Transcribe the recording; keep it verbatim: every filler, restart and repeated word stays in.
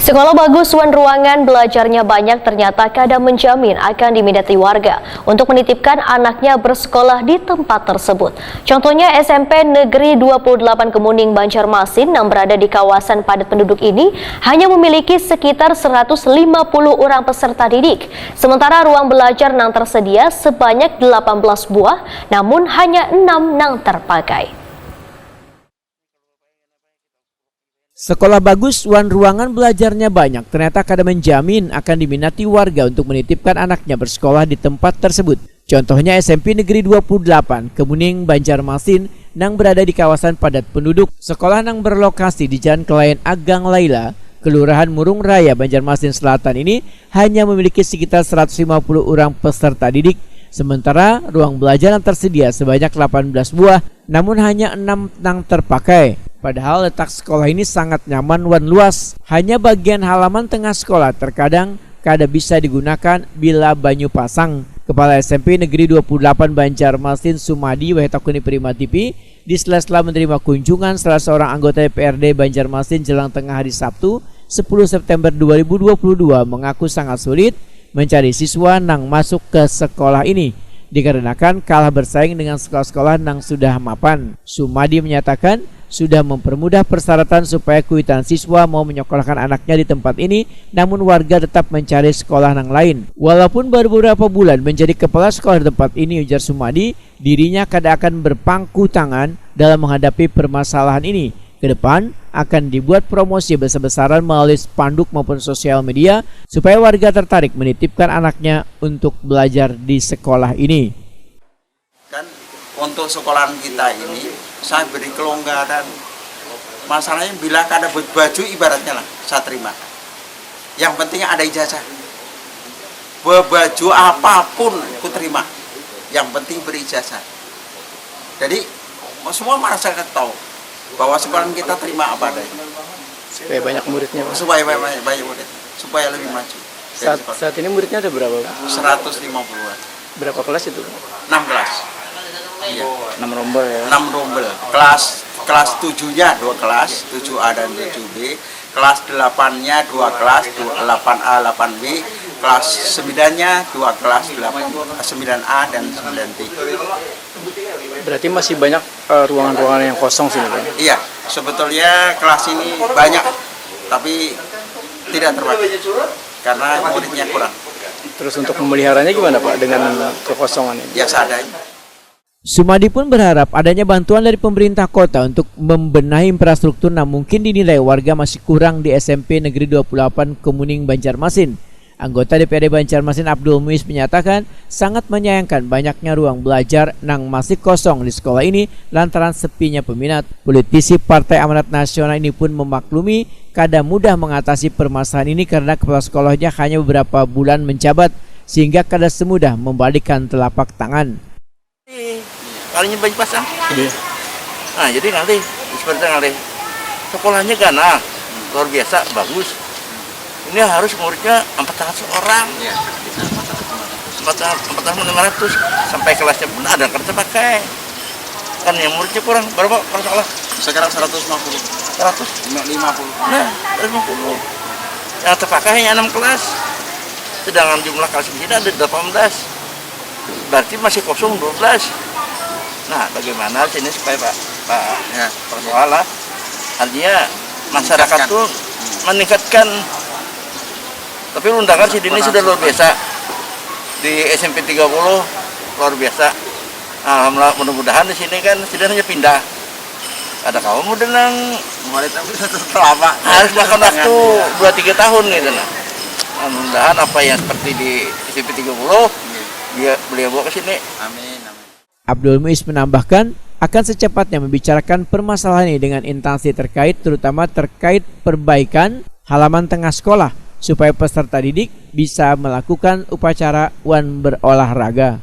Sekolah bagus wan ruangan belajarnya banyak ternyata kada menjamin akan diminati warga untuk menitipkan anaknya bersekolah di tempat tersebut. Contohnya S M P Negeri dua puluh delapan Kemuning Banjarmasin yang berada di kawasan padat penduduk ini hanya memiliki sekitar seratus lima puluh orang peserta didik. Sementara ruang belajar yang tersedia sebanyak delapan belas buah, namun hanya enam yang terpakai. Sekolah bagus wan ruangan belajarnya banyak ternyata kada menjamin akan diminati warga untuk menitipkan anaknya bersekolah di tempat tersebut. Contohnya S M P Negeri dua puluh delapan Kemuning Banjarmasin nang berada di kawasan padat penduduk. Sekolah nang berlokasi di Jalan Kelayan Agang Laila, Kelurahan Murung Raya, Banjarmasin Selatan ini hanya memiliki sekitar seratus lima puluh orang peserta didik, sementara ruang belajar yang tersedia sebanyak delapan belas buah, namun hanya enam nang terpakai. Padahal letak sekolah ini sangat nyaman wan luas. Hanya bagian halaman tengah sekolah terkadang kada bisa digunakan bila banyu pasang. Kepala S M P Negeri dua puluh delapan Banjarmasin Sumadi wahai takuni Prima T V di sela-sela menerima kunjungan salah seorang anggota D P R D Banjarmasin jelang tengah hari Sabtu, sepuluh September dua ribu dua puluh dua mengaku sangat sulit mencari siswa nang masuk ke sekolah ini dikarenakan kalah bersaing dengan sekolah-sekolah nang sudah mapan. Sumadi menyatakan sudah mempermudah persyaratan supaya kuitan siswa mau menyekolahkan anaknya di tempat ini, namun warga tetap mencari sekolah nang lain. Walaupun baru beberapa bulan menjadi kepala sekolah di tempat ini, ujar Sumadi, dirinya kada akan berpangku tangan dalam menghadapi permasalahan ini. Kedepan akan dibuat promosi besar-besaran melalui spanduk maupun sosial media supaya warga tertarik menitipkan anaknya untuk belajar di sekolah ini. Dan untuk sekolahan kita ini saya beri kelonggaran. Masalahnya bila kada baju ibaratnya lah saya terima. Yang penting ada ijazah. Bebaju apapun ku terima. Yang penting berijazah. Jadi semua masyarakat tahu bahwa sekolahan kita terima apa adanya. Supaya banyak muridnya, Pak. Supaya banyak, banyak murid, supaya lebih maju. Saat, saat ini muridnya ada berapa, Pak? seratus lima puluhan. Berapa kelas itu, Pak? Enam kelas. Iya. Enam rombel ya. Enam rombel. Kelas kelas tujuhnya dua kelas, tujuh A dan tujuh B. Kelas delapannya dua kelas, delapan A, delapan B. Kelas sembilannya dua kelas, delapan, sembilan A dan sembilan B. Berarti masih banyak eh, ruangan-ruangan yang kosong sini, Pak? Iya, sebetulnya kelas ini banyak, tapi tidak terpakai karena muridnya kurang. Terus untuk memeliharanya gimana, Pak, dengan kekosongan ini? Ya, seadanya. Sumadi pun berharap adanya bantuan dari pemerintah kota untuk membenahi infrastruktur yang mungkin dinilai warga masih kurang di S M P Negeri dua puluh delapan Kemuning Banjarmasin. Anggota D P R D Banjarmasin Abdul Muiz menyatakan sangat menyayangkan banyaknya ruang belajar nang masih kosong di sekolah ini lantaran sepinya peminat. Politisi Partai Amanat Nasional ini pun memaklumi kada mudah mengatasi permasalahan ini karena kepala sekolahnya hanya beberapa bulan menjabat sehingga kada semudah membalikkan telapak tangan. Kalinya banyak pasang. Iya. Nah, jadi nanti seperti nanti sekolahnya ganal, luar biasa, bagus. Ini harus muridnya empat ratus orang. Iya. Empat ratus lima ratus sampai kelasnya pun ada kereta pakai. Kan yang muridnya kurang berapa kalau salah? Sekarang seratus lima puluh. Seratus? Lima puluh. Nah, seratus lima puluh. Yang terpakai hanya enam kelas. Sedangkan jumlah kelas di sini ada delapan belas. Berarti masih kosong dua belas. Nah, bagaimana sini supaya Pak Pak ya, persoalan artinya masyarakat tuh meningkatkan. Tapi undangan sini sudah luar biasa. Di S M P tiga puluh luar biasa. Alhamdulillah, mudah-mudahan di sini kan setidaknya pindah. Ada kaum udah nang harus makan waktu dua tiga tahun gitu nah. Mudah-mudahan apa yang seperti di S M P tiga puluh dia beliau bawa ke sini. Amin. Abdul Muiz menambahkan akan secepatnya membicarakan permasalahan ini dengan instansi terkait terutama terkait perbaikan halaman tengah sekolah supaya peserta didik bisa melakukan upacara wan berolahraga.